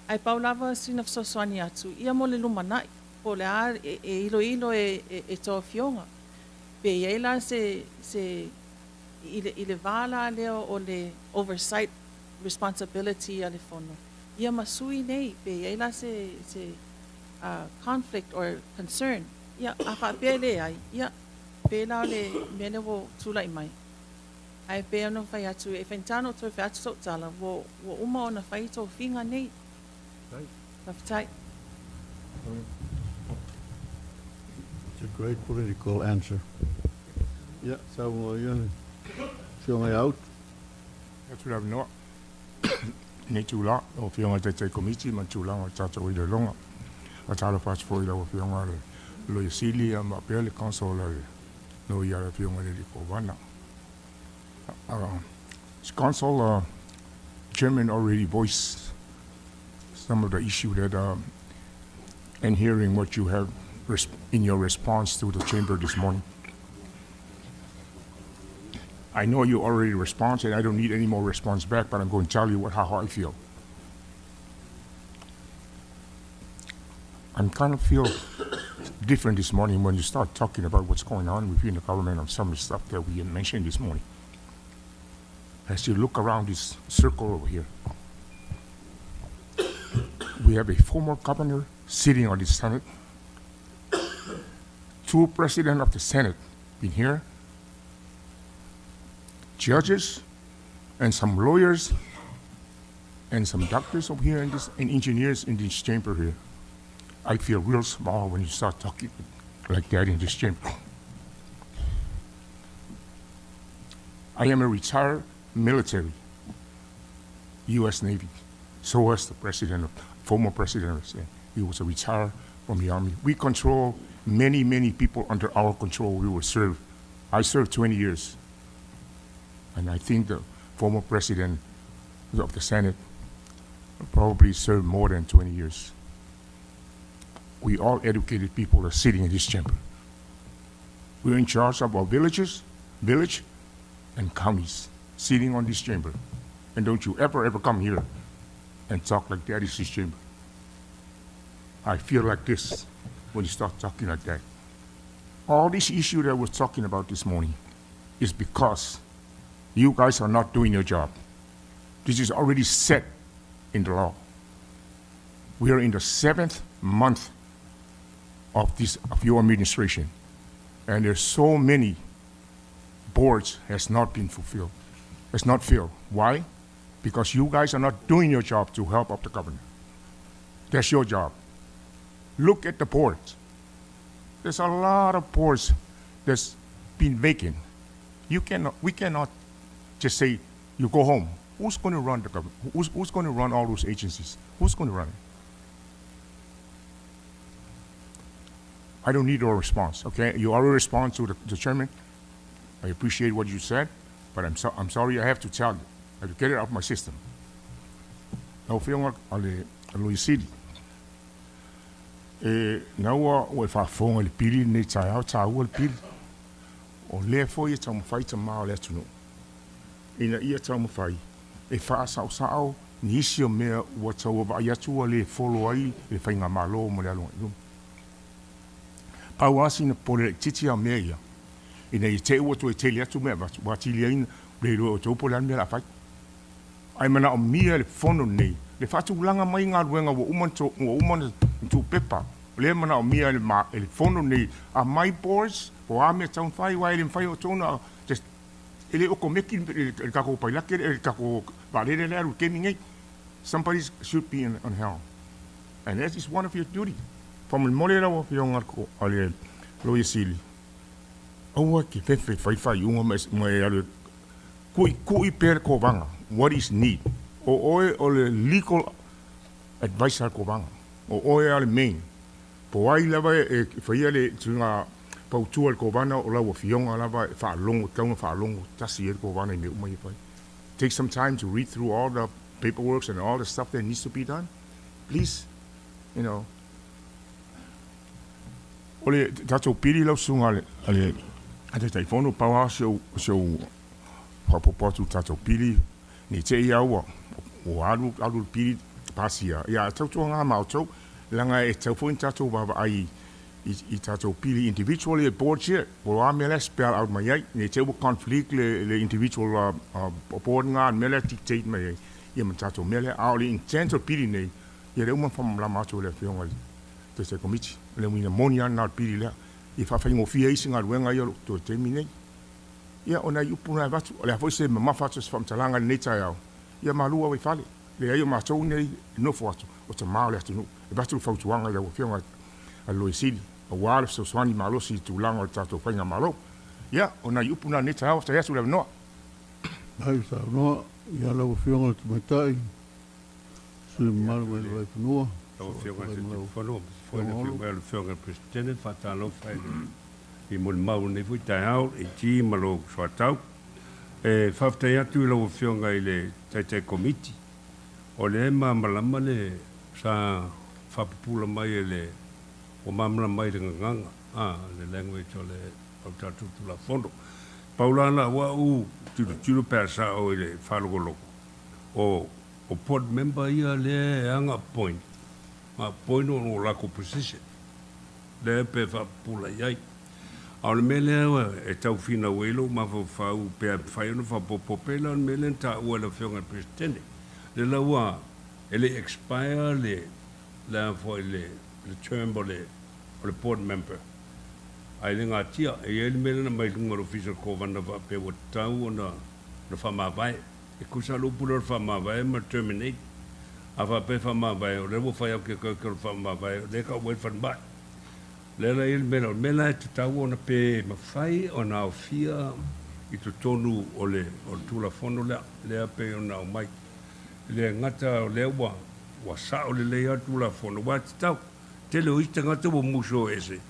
ae pau lava sina fesoasoani atu ia mo le lumanai po o le a e iloilo e tou afioga pe i ai la se i le va la lea o le oversight responsibility a le Fono ia ma sui nei, pe i ai la se conflict or concern. Ia a faapea e leai, ia pēlā o le mea lea ua tulai mai. Ae pei ona fai atu, e faigata ona toe fai atu so'u tala, ua uma ona fai tofiga nei. Faafetai. It's a great political answer. Ia, saunoa ia le Afioga ia Out. Atu le avanoa nei tula o Afioga Taitai Komiti ma tulaga o tatou iloiloga. Faatalofa atu foi i lau Afioga le Loia Sili ma pea le counsel a le loia le Afioga i le Kovana. Counsel, Chairman already voiced some of the issue that, and hearing what you have in your response to the chamber this morning. I know you already responded, and I don't need any more response back, but I'm going to tell you how I feel. I'm kind of feel different this morning when you start talking about what's going on within the government on some of the stuff that we mentioned this morning. As you look around this circle over here, we have a former governor sitting on the Senate, two president of the Senate been here, judges, and some lawyers, and some doctors over here, and engineers in this chamber here. I feel real small when you start talking like that in this chamber. I am a retired military, U.S. Navy. So was the president, former president of the Senate. He was a retired from the Army. We control many, many people under our control. We were served. I served 20 years. And I think the former president of the Senate probably served more than 20 years. We all educated people are sitting in this chamber. We're in charge of our villages, village, and counties sitting on this chamber. And don't you ever, ever come here and talk like that is this chamber. I feel like this when you start talking like that. All this issue that we're talking about this morning is because you guys are not doing your job. This is already set in the law. We are in the seventh month of your administration, and there's so many boards has not been fulfilled, has not filled. Why? Because you guys are not doing your job to help up the governor. That's your job. Look at the boards. There's a lot of boards that's been vacant. You cannot, we cannot just say, you go home. Who's going to run the government? Who's going to run all those agencies? Who's going to run it? I don't need your response, okay? You already respond to the chairman. I appreciate what you said, but I'm sorry I have to tell you. I have to get it out of my system. Lau Afioga a le Loia Sili. E na ua e faafofoga i le pili lenei taeao taua le pili. O lea foi e taumafai tamā o le atunuu ina ia taumafai e faasaosao nisi o mea ua tau vaai atu ua lē folo ai le faigamālō mo le aloga i luma. Pau lava sina popole laitiiti lava o mea ia, ina ia te i ua toe tele atu mea e avatu, ua atili ai ona le iloa e outou po o le a le mea o le a fai. Ae manaomia e le Fono lenei le faatulaga mai galuega ua uma ua uma ona tuupepa. O lea e manaomia e le e le Fono lenei, aumai boards po o a mea e tatau ona fai, aua e le mafai e outou ona just e le okomeki le tatou pailate le tatou vaalele lea e alu i le taimi lenei. Somebody should be on helm and that is one of your duty. Faamolemole lau Afioga i le Loia Sili, aua e te fefe e fai faaiuga ma e alu e Tuitui pea le kovana, what is need. O oe o le legal adviser a le kovana. O oe lava le main. Po o ai lava e faia le tuiga fautua i le kovana, o lau afioga lava e faalogo, e tatau ona faalogo tasi i ai le kovana i mea uma ia e fai. Take some time to read through all the paperworks and all the stuff that needs to be done. Please, you know. O le tatou pili lau susuga a le Taitaifono, pau lava si ou faaopoopo atu i le tatou pili, ne i te i lava ua alu alu le pili pasia, ia ae tautuana ma outou, leaga e tatau foi ona tatou vaavaai i tatou pili individual ia boards ia, po o a mea la e spell out mai ai, ne i te i ua conflict le individual board lena i le mea la e dictate mai ai ia ma le tatou mea lea. A o le intent o le pili lenei, ia lea ua uma ona faamalamalama atu e le Afioga i le Taitai Komiti. O le uiga moni lava lena o le pili lea, ia faafaigofie ai isi galuega ia o lo o totoe i le taimi lenei. Ia, o nai upu na e avatu, o le a foi se mamafa atu o se faamatalaga i lenei taeao, ia malu au i fale. Leai o matou nei e nofo atu, o tama o le atunuu. E avatu le fautuaga i lau Afioga a le Loia Sili, aua le fesoasoani malosi i le tulaga o le tatou faigamalo. Ia, o nai upu na i lenei taeao, faafetai atu i le avanoa. Mai saunoa ia lau Afioga i le Tamaitai, sui usufono mamalu mai le Vaifanua. Lau Afioga i le Taitaifono, foi le afio mai o le Afioga i le Peresetene, faatalofa i le molimau i lenei foi taeao i ti ma lou soatau. E faafetai atu i lau Afioga i le Taitai Komiti, o lea e malamalama le sa faapupula mai e le ua malamalama ai le gagana, le language o le tatou Tulafono. Pau la lau au tilotilo pe a sao i le faalogologo, o O board member ia lea e aga appoint, ma appoint ona o latou position lea pe faapupula i ai. A o le mea lea e tau finau ai lou mafaufau pe mafai ona faaopoopo pei la o le mea lea na taua e le Afioga i le Peresetene, lea la ua e le i expire le le a foi le le term o le o le board member. Ae le natia, e i ai le mea lea na aumai i luga o le Ofisa o le Kovana faapea ua tatau ona ona faamavae. E tusa le upu lea o le faamavae ma le terminate. A faapea e faamavae, o lea ua fai atu e ke o le faamavae, o lea e tau mai le falemai. O lea la e i ai le mea lea, o le mea la e tatau ona pe mafai ona aofia i totonu o le o le Tulafono lea, lea pei ona aumai. E le gata o lea ua ua sao lelei lava le Tulafono, aua e tatau. Tele o isi tagata ua musu ese,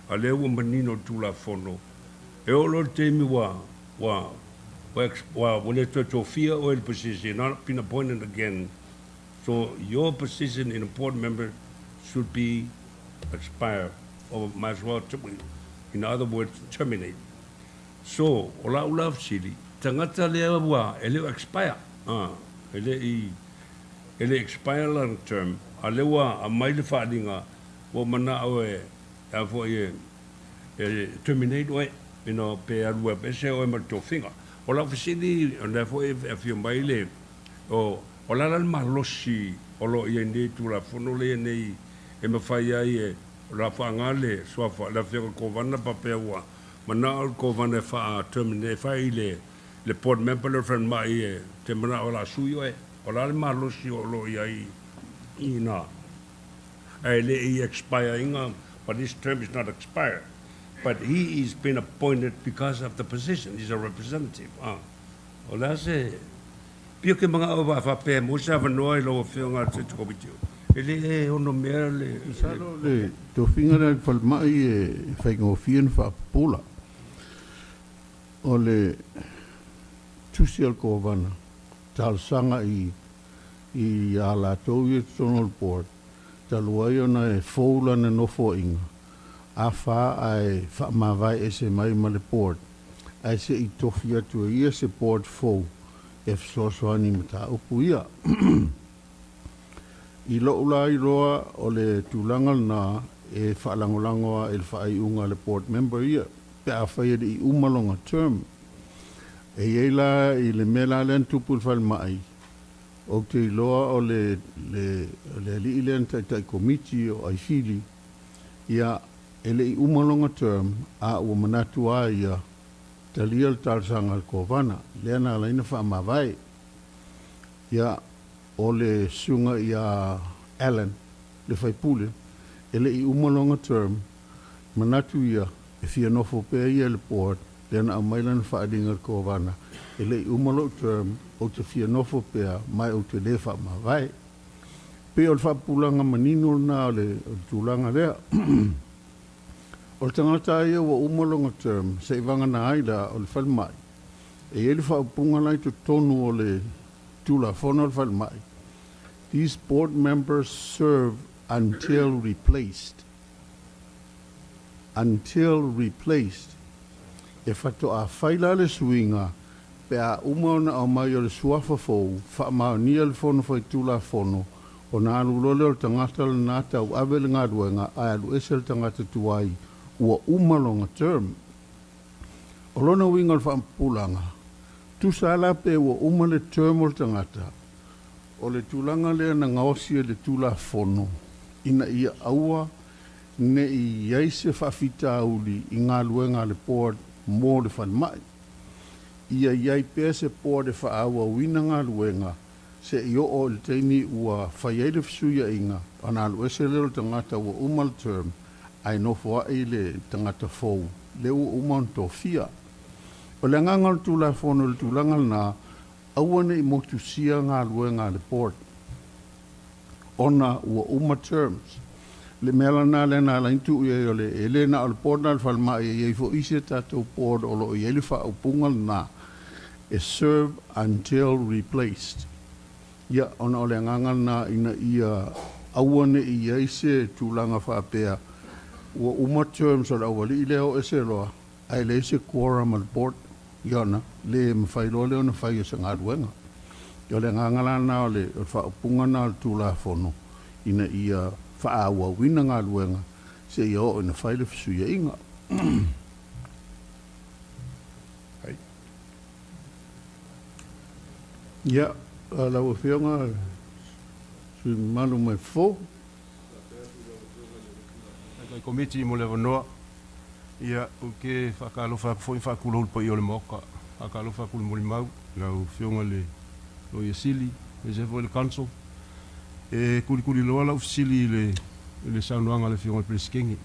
a o lea ua manino le Tulafono, e oo loa i le taimi ua ua ua ua le toe tofia oe i le position, not been appointed again, so your position in a board member should be expired or might as well, in other words, terminate. So, o lau la fesili, tagata lea ua e le o expire, e le i e le expire lana term, a lea ua aumai le faaaliga, ua manao e a foi e e terminate oe, you know, pe alu ese oe ma le tofiga. O lau fesili, o lea foi e afio mai le, o, o le a la le malosi o lo o i ai nei Tulafono lea nei e mafai ai e, o le a faaaoga le suafa, le Afioga i le Kovana faapea ua manao le Kovana e faa-terminate, e fai le, le board member lea o le falemai e te manao o le a sui oe. O le a le malosi o lo o i ai i ina? Ae le i expire ina, but his term is not expired. But he is been appointed because of the position, he's a representative. O le a se pio ke mana'o wa faapea mo se avanoa i lau Afioga i le Taitai Komiti, e le e ono mea le Masalo le tofiga lea i le falemai e faigofie ona faapupula. O le tusi a le Kovana talosaga i i a latou ia i totonu o le board, talu ai ona e fou lana nofoaiga, a fa ae faamavae ese mai ma le board, ae se i tofi atu e ia se board fou e fesoasoani i mataupu ia. I lou la iloa o le tulaga lena e faalagolago lava i le faaiuga a le board member ia pe afai e le'i uma lona term. E iai la i le mea la lea na tupu i le falemai, ou te iloa o le le le ali'i lea na ta'ita'i komiti o Aifili, ia e le'i uma lona term a ua manatu a ia talia le talosaga a le kovana lea na ala ai ona faamavae. Ia o le susuga ia Allan le faipule, e le'i uma lona term, manatu ia e fia nofo pea ia i le board, lea na aumai lana faaaliga i le kovana, e le'i uma lo'u term, ou te fia nofo pea ma ou te lē faamavae. Pei o le faapupulaga manino lenā o le tulaga lea. O le tagata ia ua uma lona term, se'i vagana ai la o le falemai, e iai le faaupuga la i totonu o le Tulafono o le Falemai, these board members serve until replaced, until replaced. E faatoā fai la le suiga pe a uma ona aumai o le suafa fou, faamaonia le Fono Faitulafono, ona alu loa lea o le tagata lenā tauave le galuega ae alu ese le tagata tuai ua uma lona term. O lona uiga o le faapupulaga, tusa la pe ua uma le term o le tagata, o le tulaga lea na gaosi e le Tulafono ina ia aua ne'i i ai se faafitauli i galuega a le board mo le falemai. Ia i ai pea se board e faaauauina galuega se'i oo i le taimi ua fai ai le fesuia'iga, ona alu ese lea o le tagata ua uma le term ae nofo a'i le tagata fou lea ua uma ona tofia. O le agaga o le Tulafono i le tulaga lenā, aua ne'i motusia galuega a le board ona ua uma terms. Le mea lenā lea na ala ai ona tuu i ai o le, e lē na o le board na o le falemai, e i ai fo'i isi a tatou board o loo i ai le faaupuga lenā e serve until replaced. Ia, ona o le agaga lenā ina ia aua ne'i i ai se tulaga faapea ua uma terms o le auali'i lea o ese loa ae leai se quorum a le board, ia ona lē mafai loa lea ona fai o se galuega. Ia o le agaga la lenā o le faaupuga lenā o le Tulafono ina ia faaauauina galuega seia oo ina fai le fesuia'iga. Ia, lau Afioga sui mamalu mai Fofo. Taitai Komiti mo le avanoa. Ia, ou te faatalofa atu foi ma faatulou i le paia o le Maota. Faatalofa atu i le molimau, lau Afioga i le Loia Sili, aemaise foi le Counsel. E tulituliloa lau fesili i le i le saunoaga a le Afioga i le Peresetene.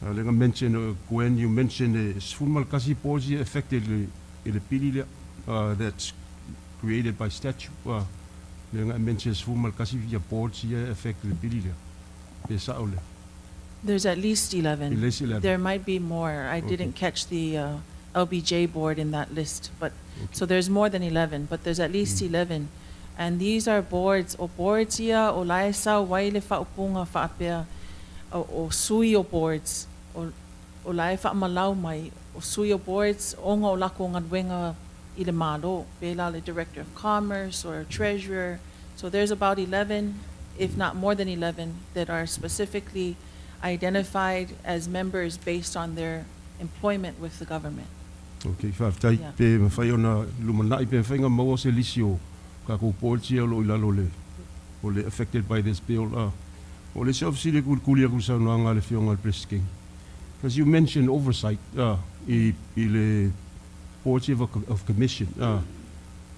Lea na mention, Gwen, you mentioned e 11 boards ia affected i le pili lea, that's created by statute. Lea na e mention e 11 ia boards ia e affect i le pili lea. Pe sa'o lea? There's at least 11. At least 11. There might be more. I didn't catch the LBJ board in that list, but so there's more than 11, but there's at least 11. And these are boards, o boards ia o la e sau ai le faaupuga faapea o sui o boards, o la e faamalau mai o sui o boards ona o lakou galuega i le Malo, pei la le Director of Commerce or Treasurer. So there's about 11, if not more than 11, that are specifically identified as members based on their employment with the government. Okay, faafetai. Pe mafai ona lumana'i pe mafai ona maua se lisi o tatou boards ia o loo i lalo o le affected by this bill. O le isi au fesili e kulikuli atu i le saunoaga a le Afioga i le Peresetene. Because you mentioned oversight i le boards of commission.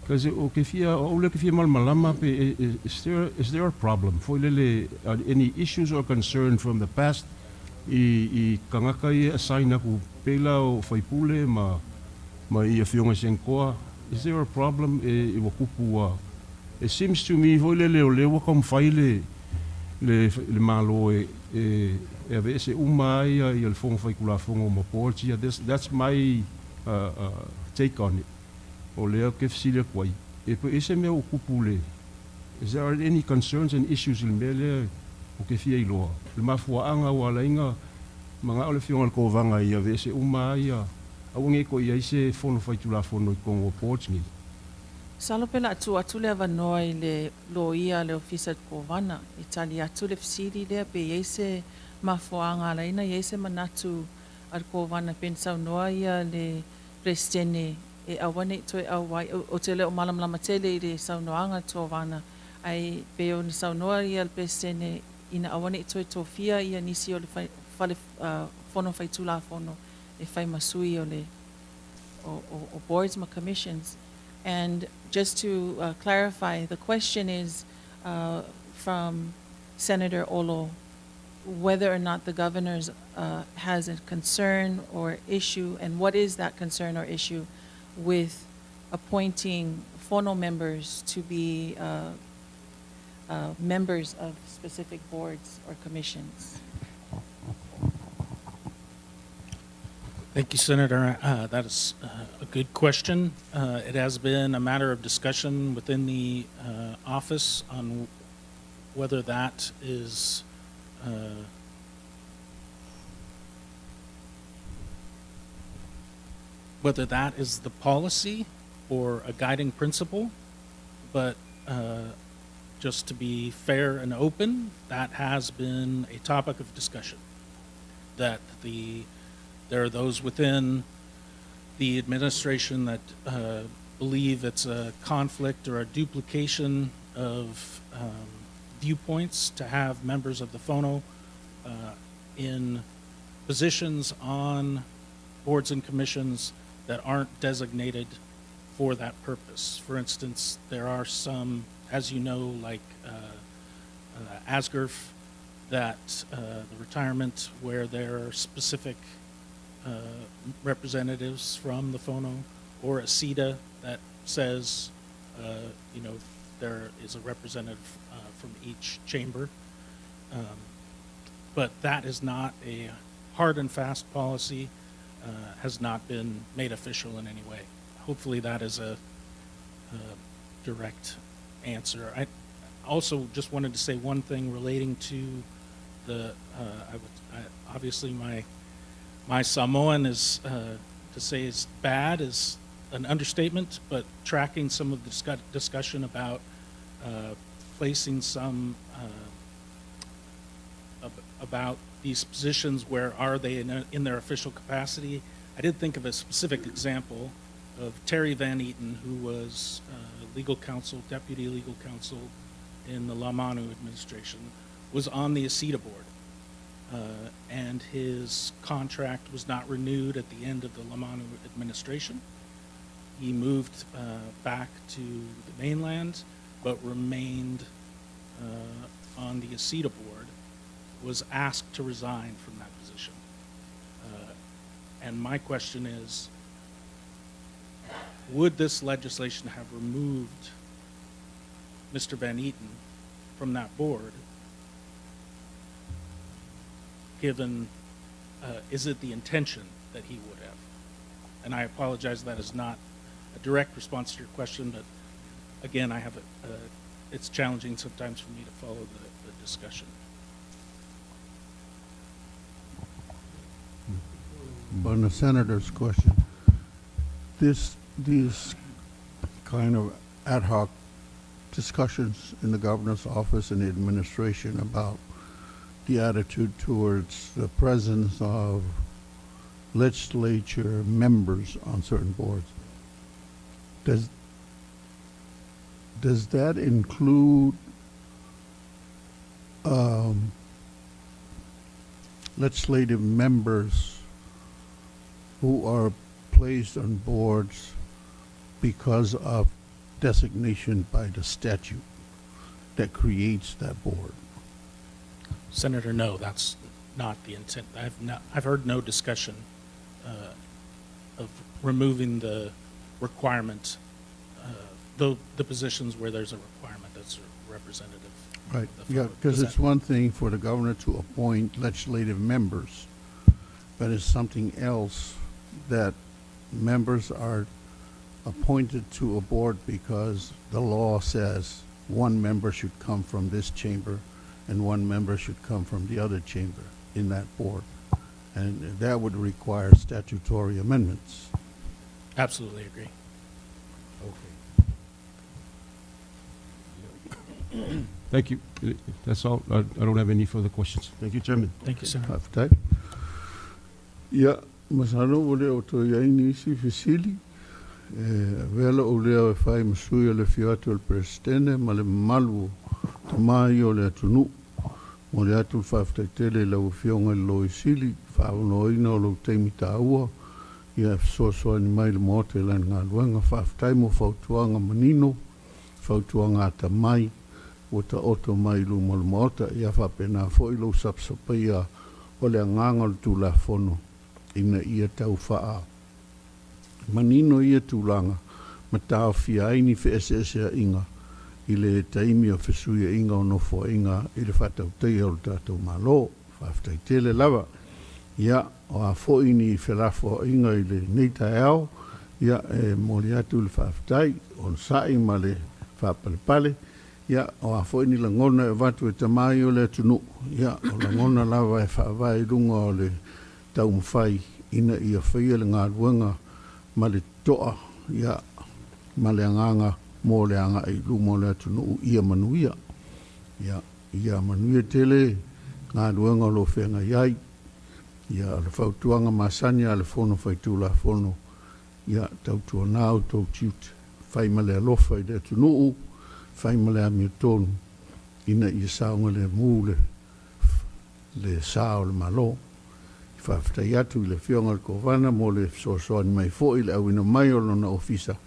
Because o ke fia, o au lea ke fia malamalama pe is there a problem foi lele, any issues or concern from the past i tagata ia assign aku pei la o faipule ma i afioga i Senkoa? Is there a problem e ua tupu? It seems to me foi lele o lea ua taumafai le Malo e aveese uma ai ia le Fono Faitulafono ma boards ia. That's my take on it. O lea ou te fesili atu ai e pe ese mea ua tupu le, is there any concerns and issues i le mea lea o ke fia iloa le mafuaaga ua ala ai ona mana'o le Afioga i le Kovana ia aveese uma ai ia, aua nei toe i ai se Fono Faitulafono i totonu o boards nei? Masalo pe o le a tuu atu le avanoa i le loia a le Ofisa o le Kovana e tali atu le fesili lea pe i ai se mafuaaga e ala ai ona i ai se manatu a le Kovana pei ona saunoa le Peresetene e aua nei toe auai. Ou te le o malamalama tele i le saunoaga a le Kovana, ae pei ona saunoa le Peresetene ina aua nei toe tofia nisi o le fale fono faitulafono e fai ma sui o le o boards ma commissions. And just to clarify, the question is from Senator Olo whether or not the governor has a concern or issue, and what is that concern or issue with appointing Fono members to be members of specific boards or commissions. Thank you, Senator. That is a good question. It has been a matter of discussion within the office on whether that is the policy or a guiding principle, but just to be fair and open, that has been a topic of discussion, that there are those within the administration that believe it's a conflict or a duplication of viewpoints to have members of the Fono in positions on boards and commissions that aren't designated for that purpose. For instance, there are some, as you know, like ASGRF, that the retirement where there are specific representatives from the Fono, or a CETA that says, there is a representative from each chamber. But that is not a hard and fast policy, has not been made official in any way. Hopefully that is a direct answer. I also just wanted to say one thing relating to the, obviously my Samoan is, to say is bad is an understatement, but tracking some of the discussion about placing some, about these positions, where are they in their official capacity? I did think of a specific example of Terry Van Eaton, who was legal counsel, deputy legal counsel in the Lamanu administration, was on the ASITA board. And his contract was not renewed at the end of the Lamanu administration. He moved back to the mainland, but remained on the ASITA board, was asked to resign from that position. And my question is, would this legislation have removed Mr. Van Eaton from that board, given, is it the intention that he would have? And I apologize, that is not a direct response to your question, but again, I have it's challenging sometimes for me to follow the discussion. On the senator's question, these kind of ad hoc discussions in the governor's office and the administration about the attitude towards the presence of legislature members on certain boards, does that include legislative members who are placed on boards because of designation by the statute that creates that board? Senator, no, that's not the intent. I've heard no discussion of removing the requirement, the positions where there's a requirement that's a representative. Right. The Yeah, vote. because Does it's that one thing for the governor to appoint legislative members, but it's something else that members are appointed to a board because the law says one member should come from this chamber and one member should come from the other chamber in that board. And that would require statutory amendments. Absolutely agree. Okay. Thank you. That's all. I don't have any further questions. Thank you, Chairman. Thank you, Senator. Faafetai. Ia, masalo ua le o toe i ai nisi fesili. E avea lou leo e fai ma sui o le afio atu o le Peresetene ma le mamalu o tama ia o le atunuu. Momoli atu le faafetai tele i lau Afioga i le Loia Sili, faaaunoaina o lou taimi taua, ia e fesoasoani mai i le Maota i lana galuega. Faafetai mo fautuaga manino, fautuaga atamai ua taoto mai i luma o le Maota, ia faapena foi lou sapasapaia o le agaga o le Tulafono ina ia tau faa manino ia tulaga ma taofia ai ni feeseeseaiga i le taimi o fesuiaiga o nofoaiga i le faatautaia o le tatou Malo. Faafetai tele lava. Ia, o a foi ni felafoaiga i lenei taeao, ia, e momoli atu le faafetai, onosai ma le faapalepale. Ia, o a foi ni lagona e avatu e tama ia o le atunuu, ia, o lagona lava e faavae i luga o le taumafai ina ia faia le galuega ma le toa, ia, ma le agaga mo le agai i luma o le atunuu ia manuia. Ia, ia manuia tele galuega o lo o feagai ai. Ia, o le fautuaga masani a le Fono Faitulafono, ia, tautuana outou tiute, fai ma le alofa i le atunuu, fai ma le amiotonu, ina ia saogalemu le, le sa o le Malo. E faafetai atu i le Afioga i le Kovana mo le fesoasoani mai foi i le auina mai o lona ofisa,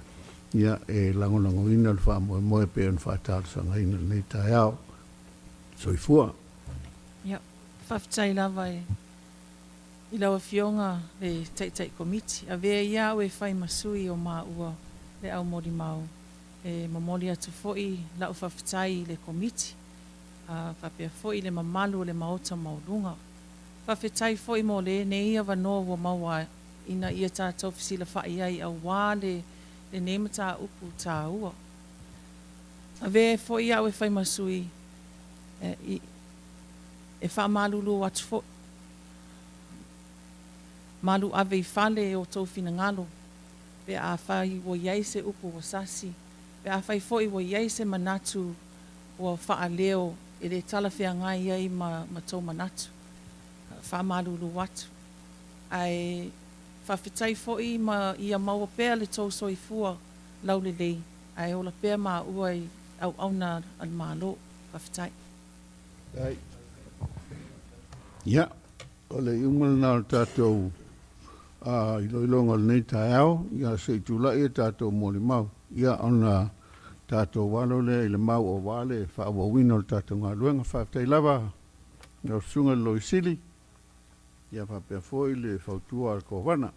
ia, e lagolagoina le faamoemoe e pei ona faatalosagaina i lenei taeao. Soifua. Ia, faafetai lava i i lau Afioga le Taitai Komiti. Avea ia au e fai ma sui o maua le au molimau. E momoli atu foi lau faafetai i le Komiti, a faapea foi le mamalu o le Maota Maualuga. Faafetai foi mo lenei avanoa ua maua ina ia tatou fesilafai ai aua le lenei mataupu taua. Avea foi au e fai ma sui e faamalulu atu foi. Malu ave i fale e outou finagalo pe afai ua i ai se upu ua sasi, pe afai foi ua i ai se manatu ua faaleo e le talafeagai ai ma tou manatu. Faamalulu atu. Ae faafetai foi ma ia maua pea le tou soifua laulelei ae ola pea maua i auauna a le Malo. Faafetai. Ia, o le iuga lena o le tatou iloiloga o lenei taeao, ia se i tulai e tatou molimau, ia ona tatou alo lea i le mau aua le faaauauina o le tatou galuega. Faafetai lava lau Susuga i le Loia Sili, ia faapea foi le fautua a le Kovana.